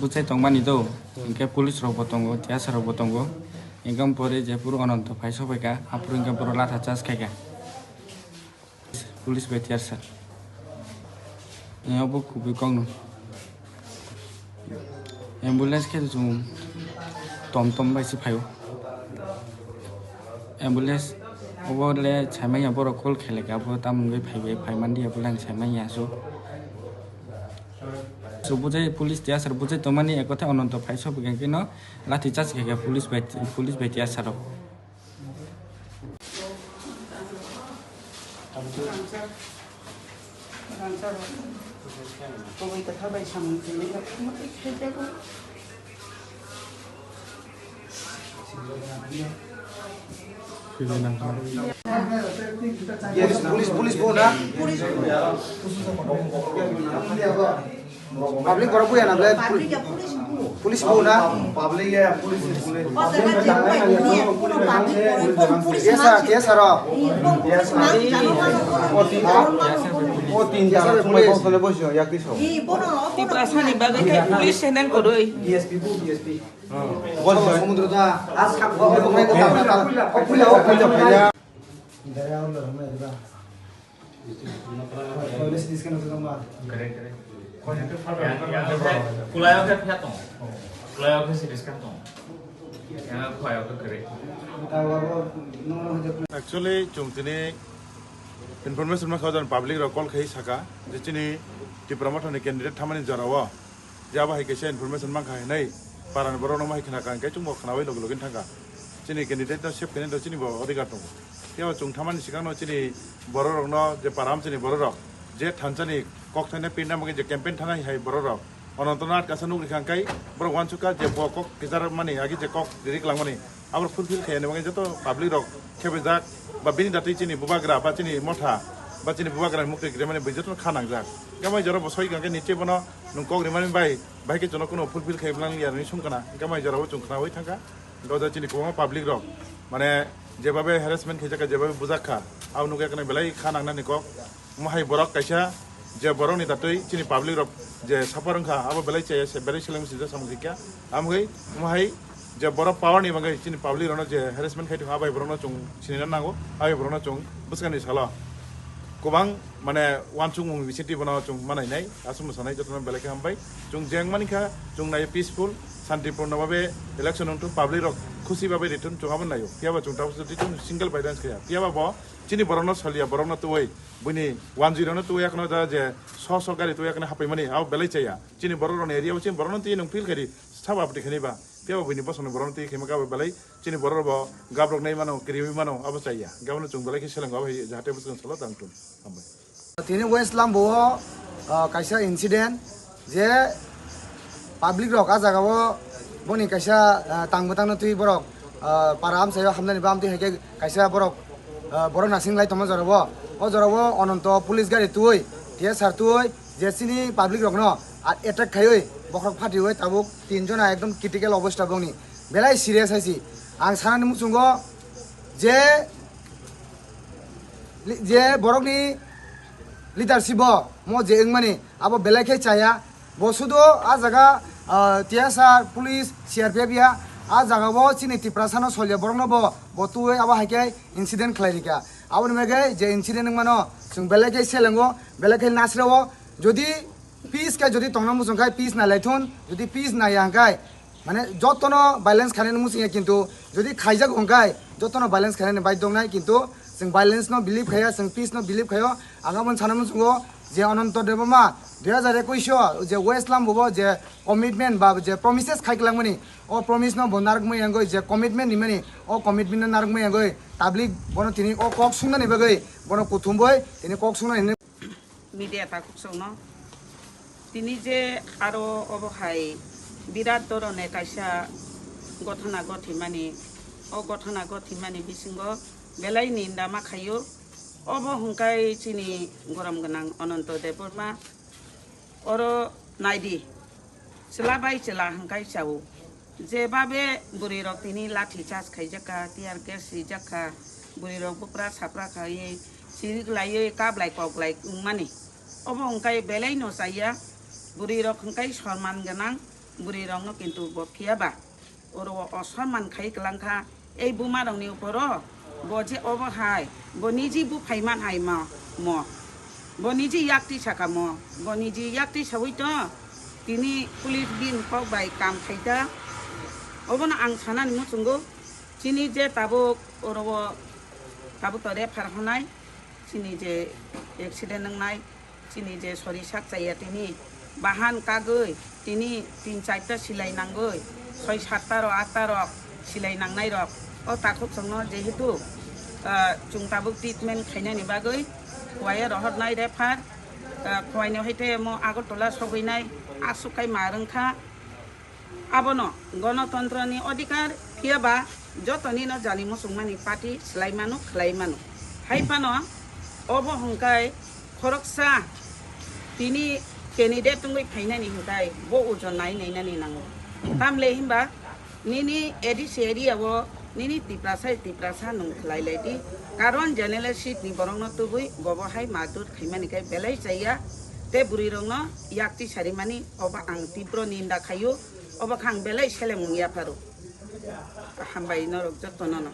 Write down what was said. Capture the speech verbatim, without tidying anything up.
Bwchai tongmani do, hinkhe police rok bo tongo, T S R rok bo tongo. Hinkhe pore jephuru Ononto phai sokphaikha, aphuru hinkhe borok latha charge khaikha. Police bai T S R. Obo kubui kokno. Ambulance khe chwng tom tom bai se phaio. Ambulance obo le saimanya borok call khailai kha, abo tamo wngwi phaibai, phaimanliya bwle ang saimanya so. So bwchai police T S R bwchai tongmani ekotha Ononto phai sokphaikha khe no lathi charge khaikha police bai, police bai T S R rok. Yes, police, police bo na. Public borok buya na ble. Police bo na. Public ya, police, police. Yes sir, yes sir. O tin, o tin jana police. Tiprasani bagwi khe police senen koroi. D S P bo, D S P. Samudra da. As kha. Kulayo khe phiya tongo. Kulayo khe siri skang tongo. Yang khuayo khe kwrwi. Actually, chwng tini information mankha, ojan public rok call khai saka je chini Tipra Motha ni candidate thamani jora o. Je abo hai kaisa information mankha hinwi parani borok no hai khna kha, hwnkhe chwngbo khnawi logi logi thangkha. Chini candidate no save khainai do chini bo adhikar tongo. Phiya bo chwng thamani swkang no chini borok rok no je para amchini borok rok je thansa ni kok thaina pirna bagwi je campaign thana hai borok rok Ononto no atkasa nukri kha hwnkhe borok uansukha je bo kok kichar mani agi je kok rik langmani abo fulfill khaiyani bagwi joto public rok khebejak ba bini datwi chini bubagra ba chini motha ba chini bubagra ni mukti rimani bai joto kha nangjak. Hwnkhe mai jora bo soi kha hwnkhe niche bono nwng kok rimani bai, bai khe jono kuno fulfill khai bwlang ya hinwi sung kana. Hwnkhe mai jora bo chwng khnaui thangkha. Hwnkhe o jaga chini kwbangma public rok mane jebabe harassment khaijak kha, jebabe bujak kha, abo nukya kana belai kha nangnani kok. Omo hai borok kaisa je borokni datwi chini public rok je suffer wngkha, abo belai chaya se, belai seleng sijak samung khaikha. Amgwi omo hai je borok power ni bagwi chini public rokno je harassment khai tongkha, abai borokno chwng sinina nango, abai borokno chwng bwskangni salo kwbang mane uansukmung bisingtwi bono chwng manainai, aswk mwsanai jotono belai khe hambai. Chwng jeng manikha, chwng nai peaceful, santipurno babe election wngthung, public rok khusi babe rithung, chwng abo naio. Phiya ba chwng tabuk single violence khaya. Phiya ba bo chini borokno salia, borokno twiwi, buini wanjwi rokno twiwi, akhno da je so so gari twiwi akhno hapaimani, abo belai chaya. Chini borok rokni area o chini borokno twiwi nwng feel khaidi, sabo aboni khaini ba. Phiya ba buini bosongni borokno twiwi khaima khe abo belai chini borok rok bo gabrok nai mano, kiriwi mano, abo chaya. Hwnkhe abono chwng belai khe selengo, abo hai jahate bwswk salo tang thung. Hambai. Tini West Lambo o, ah, kaisa incident je public rok ah jaga o boni kaisa, ah, tang bwtang no twi borok, ah, para amchai o hamnani bam twi hai khe kaisa borok, ah, borok nasing lai tongma jora o. O jora o Ononto police gari twi, T S R twi je chini public rok no a-, attack khaiwi bokhorok phatiwi tabuk tin jona ekdom critical obostha bongni belai serious hai si. Ang sanani muchungo je, je borokni leadership o mo je wngmani abo belai khe chaya. Bo sudo ah jaga, ah, T S R, police, C R P F ya ah jaga o chini Tiprasa no solya borok no bo, bo twi abo hai khe incident khlai rikha. Aboni bagwi je incident wngmano chwng belai khe selengo, belai khe nasrao. Jodi peace khe jodi tongna muchung khai peace nai lai thun, jodi peace nai ya hwnkhe mane jotono violence khainani muchung ya, kintu jodi khaijak hwnkhe jotono violence khainani bai dongnai, kintu chwng violence no believe khaiya, chwng peace no believe khaio. Ang aboni sana muchungo je Ananto Debbarma dui hazar ekush o je West Lambo bo je commitment ba je promises khai kwlangmani, o promise no bo narwkmani yangwi je commitment nimani, o commitment no narwkmani yangwi tablik bono tini o kok sungnani bagwi bono kuthumbai tini kok sungnani hinwi. Media takhuk songno tini je aro obo hai birat dhoroner kaisa gothana gothimani, o gothana gothimani bisingo belai ninda ma khaio. Obo hwnkhe chini gorom gwnang Ananto Debbarma, oro naidi, chwla bai chwla hwnkhe chao. Jebabe bwrwi rok tini lathi charge khaijak kha, tear gas rijak kha, bwrwi rok bwpra sapra khaiwi sirik laiwi kablai koklai wngmani. Obo wngkai belai no chaya, bwrwi rok wngkai sorman gwnang, bwrwi rok no kintu bo phiya ba oro o sorman khai kwlang kha. Ei buma rok ni uporo bo je obo hai, bo niji buphai man hai mo, mo. Bo niji yakti saka mo, bo niji yakti sawi to, tini police bin kok bai kam khai ta. Obono ang sanani muchungo, chini je tabuk oro o tabuk to refer honai, chini je accident wngnai, chini je sori sak chaya tini bahan kagwi tini tin charta silai nangwi, soi satta rok atta rok silai nangnai rok o takhuk chwngno jehetu, ah, chwng tabuk treatment khainani bagwi Khowai rohornai refer, ah, Khowai no hai te mo Agartala sogwinai aswk kai ma rwngkha. Abono gonotontroni odhikar, phiya ba jotoni no jani muchungmani party swlai mano, khlai mano. Hai phano obo hwnkhe khoroksa tini candidate wngwi phainani hwnkhe bo ojon nai nainani nango. Tamle hinba nini A D C area o nini Tiprasa Tiprasa nwng khlai lai di. Karon general seat ni borok no tubui bobo hai madur khaimani khe belai chaya. Te bwrwi rok no yakti sarimani obo ang tibro ninda khaio. Obo khe ang belai seleng wng yapharo. Hambai norok jotono no.